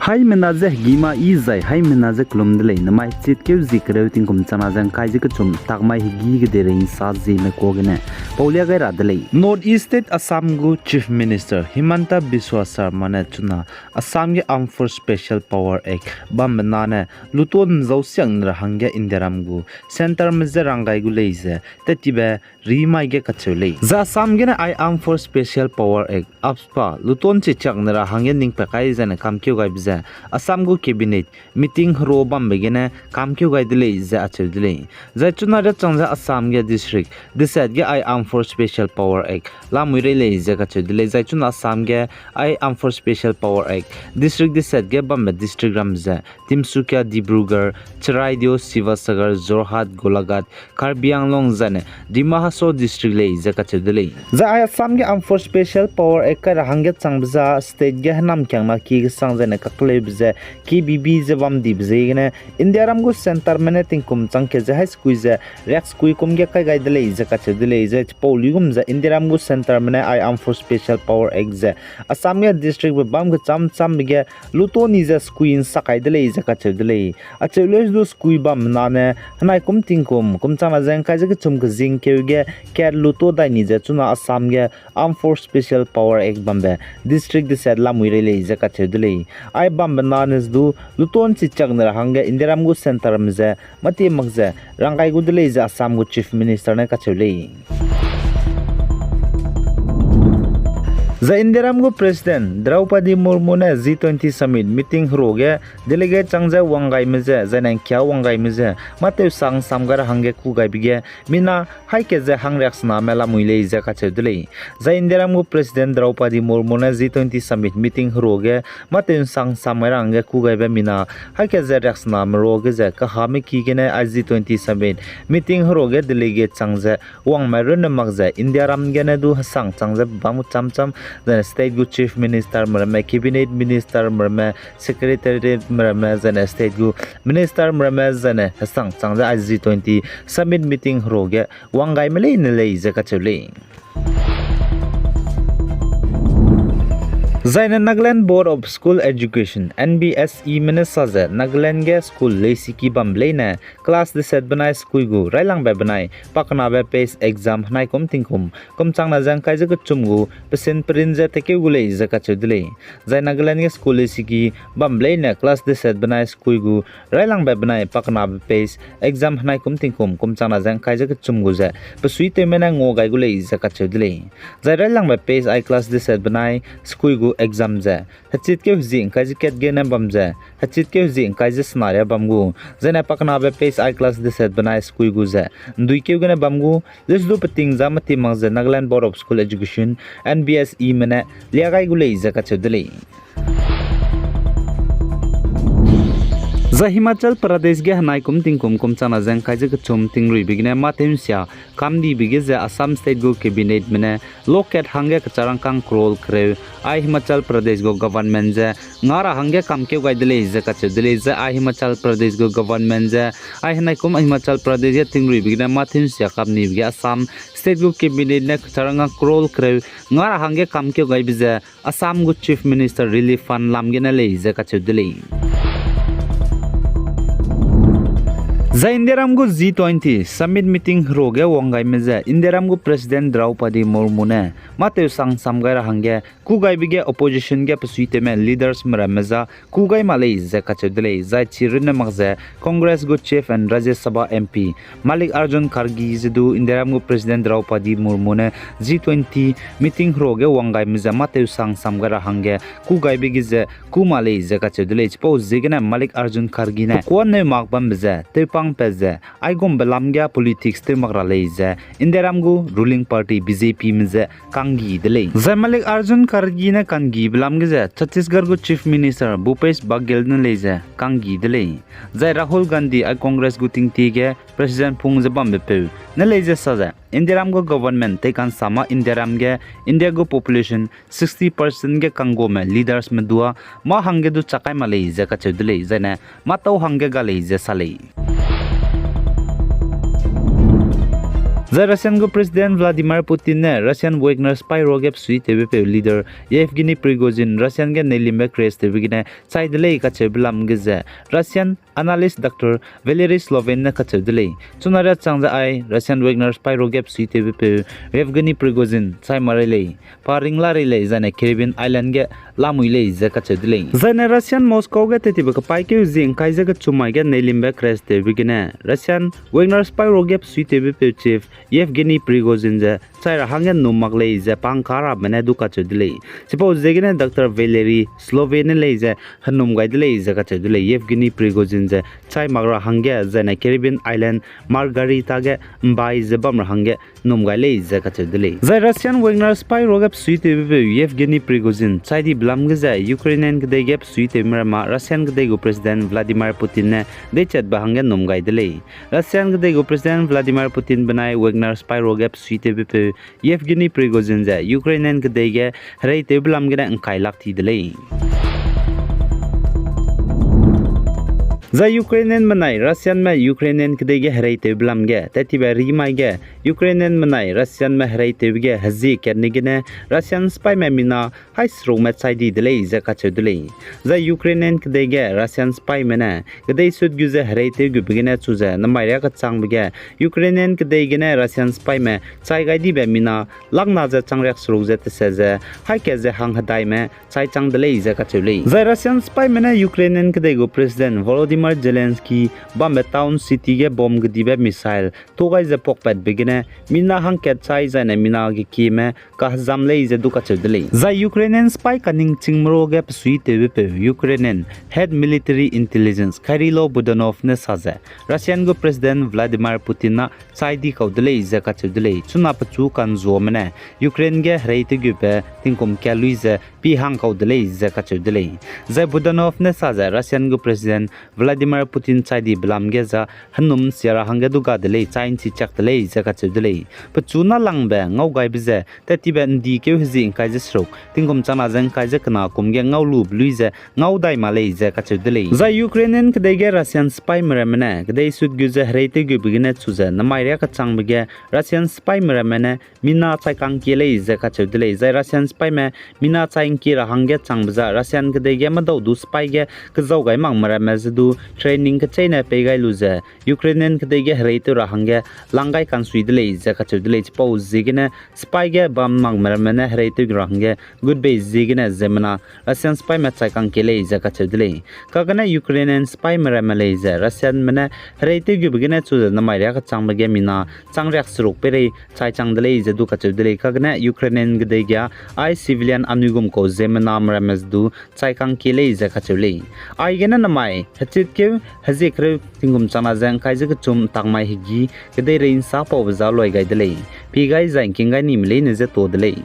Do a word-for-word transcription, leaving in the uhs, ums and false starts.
Haimena ze hegî ma i zai haimena ze kelum de lei, namai chitkeu zi kereu tingkum changna ze ngkai ze kechum takmai hegî kedeirei nsa zieme kuâ gene paulia gai ra de lei. North East State Assam gu Chief Minister Himanta Biswa Sarma ne chuna Assam ge Armed Force Special Power Act bambe nane luto nzau siakne ra hangge Indiaram gu centreme je rang gai gu lei ze tettibe rimai ge kacheu lei. Zai Assam gene ai Armed Force Special Power Act, AFSPA, luto nchi chiakne ra hangge ning pa kai zaine kamkeu gaibe ze Assam gu cabinet meeting hero bambe gene kamkeu gai de lei ze acheu de lei. Zai chuna riachang ze Assam ge district deset ge ai Armed Force Special Power Act lamui rei lei ze kacheu de lei. Zai chuna Assam ge ai Armed Force Special Power Act district deset ge bambe district ram ze Tinsukia, Dibrugarh, Charaideo, Sivasagar, Jorhat, Golaghat, Karbi Anglong zaine Dima Hasao district lei ze kacheu de lei. Zai ai Assam ge Armed Force Special Power Act kai ra hangge changbe za state ge hênamkiangna ki kesang zaine kakleube ze K B B ze bam dibe ziegene Indiaram gu centreme ne tingkum chang kat ze hai sekui ze riak sekui kum ge kai gai de lei ze kacheu de lei. Zai chipau luigum ze Indiaram gu centreme ne ai Armed Force Special Power Act ze Assam ge districtbe bam kecham chambe ge luto ni ze sekui nsak kai de lei ze kacheu de lei. Acheu leu du sekui bambe nane henai kum tingkum kum changna ze ngkai ze kechum kezing keu ge kat luto dai ni ze chuna Assam ge Armed Force Special Power Act bambe district deset lamui rei lei ze kacheu de lei. Ai bambe nane du luto nchi chiakne ra hangge Indiaram gu centreme ze mâtie mak ze rang gai gu de lei ze Assam gu Chief Minister ne kacheu lei. Zai Indiaram gu President Draupadi Murmu ne G twenty Summit meeting hero ge delegate chang ze wang gaime ze, zaine ngkia wang gaime ze, mâtew sang sam gai ra hangge kû gaibe ge mina haî kat ze hangriaksename lamui lei ze kacheu de lei. Zai Indiaram gu President Draupadi Murmu ne G twenty Summit meeting hero ge mâtew nsang sam gai ra hangge kû gaibe mina haî kat ze riaksename ruage ze kahame ki gene ai G twenty Summit meeting hero ge delegate chang ze wangme runne mak ze Indiaram gene du hesang chang ze bam cham cham, zaine state gu Chief Ministerme ramme, Cabinet Ministerme ramme, Secretariatme ramme, zaine state gu Ministerme ramme, zaine hesang chang ze ai G twenty Summit meeting hero ge wang gaime leine lei ze kacheu lei. Zaine Nagaland Board of School Education, N B S Eme ne sa ze Nagaland ge school leisiki bambe leine class deset benai sekui gu railangbe benai pakenabe pace exam henai kum tingkum kum changna ze ngkai ze kechum gu pesin perin ze tekeu gu lei ze kacheu de lei. Zai Nagaland ge school leisiki bambe leine class deset benai sekui gu railangbe benai pakenabe pace exam henai kum tingkum kum changna ze ngkai ze kechum gu ze pesuitewme ne ngua gai gu lei ze kacheu de lei. Zai railangbe pace ai class deset benai sekui gu exam ze hechitkeu hezie ngkai ze kat gene bam ze hechitkeu hezie ngkai ze sena ria bam gu, zaine pakenabe pace ai class deset benai sekui gu ze nduikeu gene bam gu, lesu du peting za mâtie mak ze Nagaland Board of School Education, N B S Eme ne lia gai gu lei ze kacheu de lei. Zai Himachal Pradesh ge henai kum tingkum kum changna ze ngkai ze kechum tingruibe gene mâ tew nsia kamdibe ge ze Assam state gu cabinetme ne lokat hangge kecharangkâng crore kereu ai Himachal Pradesh gu government ze nga ra hangge kamkeu gai de lei ze kacheu de lei. Zai ai Himachal Pradesh gu government ze ai henai kum Himachal Pradesh ge tingruibe gene mâ tew nsia kamdibe ge Assam state gu cabinet ne kecharangkâng crore kereu nga ra hangge kamkeu gaibe ze Assam gu Chief Minister Relief Fund lam gene lei ze kacheu de lei. Zai Indiaram gu G twenty Summit meeting hero ge wang gaime ze Indiaram gu President Draupadi Murmu ne mâtew sang sam gai ra hangge kû gaibe ge opposition ge pesuitewme leadersme ramme za kû gai mak lei ze kacheu de lei. Zai chi runne mak ze Congress gu Chief and Rajya Sabha M P Mallikarjun Kharge ze du Indiaram gu President Draupadi Murmu ne G twenty meeting hero ge wang gaime ze mâtew sang sam gai ra hangge kû gaibe ge ze kû mak lei ze kacheu de lei. Chipau ziegene Mallikarjun Kharge ne pekuâ neu mak bambe ze tewpang pat ze aigumbe lam ge politics tew mak ra lei ze Indiaram gu ruling party B J Pme ze kanggi de lei. Zai Mallikarjun Kharge ne kanggibe lam ge ze Chhattisgarh gu Chief Minister Bhupesh Baghel ne lei ze kanggi de lei. Zai Rahul Gandhi ai Congress gu tingtie ge President pung ze bambepeu ne lei ze sa ze Indiaram gu government teikansa mâ Indiaram ge India gu population sixty percent ge kanggume leadersme dua mâ hangge du chak kai mak lei ze kacheu de lei. Zaine mâtau hangge ga lei ze sa lei. Zai Russian gu President Vladimir Putin ne Russian Wagner spy ruage besuitewbepeu leader Yevgeny Prigozhin Russian ge neilimbe crash tewbe gene chai de lei kacheube lam ge ze Russian analyst Doctor Valery Slovin ne kacheu de lei. Chuna riâ chang ze ai Russian Wagner spy ruage besuitewbepeu Yevgeny Prigozhin chai mak rei lei, pa ring la rei lei, zaine Caribbean Island ge lamui lei ze kacheu de lei. Zaine Russian Moscow ge tetibe kapaîkeu zie ngkai ze kechumai ge neilimbe crash tewbe gene Russian Wagner spy ruage besuitewbepeu chief Yevgeny Prigozhin ze chai ra hangge nnum mak lei ze pa ngka rabe ne du kacheu de lei. Chipau ziegene Doctor Valery Slovin ne lei ze hênum gai de lei ze kacheu de lei. Yevgeny Prigozhin ze chai mak ra hangge zaine Caribbean island Margarita ge mbai ze bam ra hangge nnum gai lei ze kacheu de lei. Zai Russian Wagner spy ruage besuitewbepeu Yevgeny Prigozhin chai dibe lam ge ze Ukrainian kedei ge besuitewme ramme Russian kedei gu President Vladimir Putin ne deichatbe hangge nnum gai de lei. Russian kedei gu President Vladimir Putin benai Wagner spy ruage besuitewbepeu Yevgeny Prigozhin ze Ukrainian kedei ge hereitewbe lam gene ngkai lak ti de lei. Zai Ukrainianme nai Russianme Ukrainian kedei ge hereitewbe lam ge tetibe rimai ge Ukrainianme nai Russianme hereitewbe ge hezie katne gene Russian spyme mina hai serukme chai di de lei ze kacheu de lei. Zai Ukrainian kedei ge Russian spyme ne kedei sut gu ze hereitew gube gene chu ze namai riâ kechangbe ge Ukrainian kedei gene Russian spyme chai gai dibe mina lakna ze chang riak seruk ze tese ze haî kat ze hang hedaime chai chang de lei ze kacheu lei. Zai Russian spyme ne Ukrainian kedei gu President Volodymyr Zelensky bambe town city ge bomb kedibe missile tu gai ze puakpatbe gene mina hangkat chai zaine mina gekieme kahezam lei ze du kacheu de lei. Zai Ukrainian spy kaningchingme ruage besuitewbepeu Ukrainian Head Military Intelligence Kyrylo Budanov ne sa ze Russian gu President Vladimir Putin na chai di kau de lei ze kacheu de lei. Chuna pechu kanzuame ne Ukraine ge hereitewgube tingkum kat lui ze pi hang kau de lei ze kacheu de lei. Zai Budanov ne sa ze Russian gu President Vladimir Putin chai dibe lam ge za hênum sia ra hangge du ga de lei, chai nchi chak de lei ze kacheu de lei. Pechu nâlangbe ngaugaibe ze tetibe ndikeu hezie ngkai ze seruk tingkum changna ze ngkai ze kena kum ge ngau lube lui ze ngau dai ma lei ze kacheu de lei. Zai Ukrainian kedei ge Russian spyme ramme ne kedei sut gu ze hereitewgube gene chu ze namai riâ kechangbe ge Russian spyme ramme ne mina chai kangkie lei ze kacheu de lei. Zai Russian spyme mina chai ngkie ra hangge changbe za Russian kedei ge medau du spy ge kezau gai makme ramme ze du training kecheîne pei gai lu ze Ukrainian kedei ge hereitew ra hangge lang gai kansui de lei ze kacheu de lei. Chipau ziegene spy ge bam makme ramme ne hereitew ra hangge gut bei ziegene ziemmena Russian spyme chai kangkie lei ze kacheu de lei. Kagene Ukrainian spyme ramme lei ze Russianme ne hereitewgube gene chu ze namai riâ kechangbe ge mina chang riak seruk peirei chai chang de lei ze du kacheu de lei. Kagene Ukrainian kedei ge ai civilian anui gum kau ziemmename ramme ze du chai kangkie lei ze kacheu lei. Aigene namai hechitkeu hezie kereu tingkum changna ze ngkai ze kechum takmai hegî kedeirei nsa paube za loi gai de lei. Pi gai zai ngking gai nime leine ze ta de lei.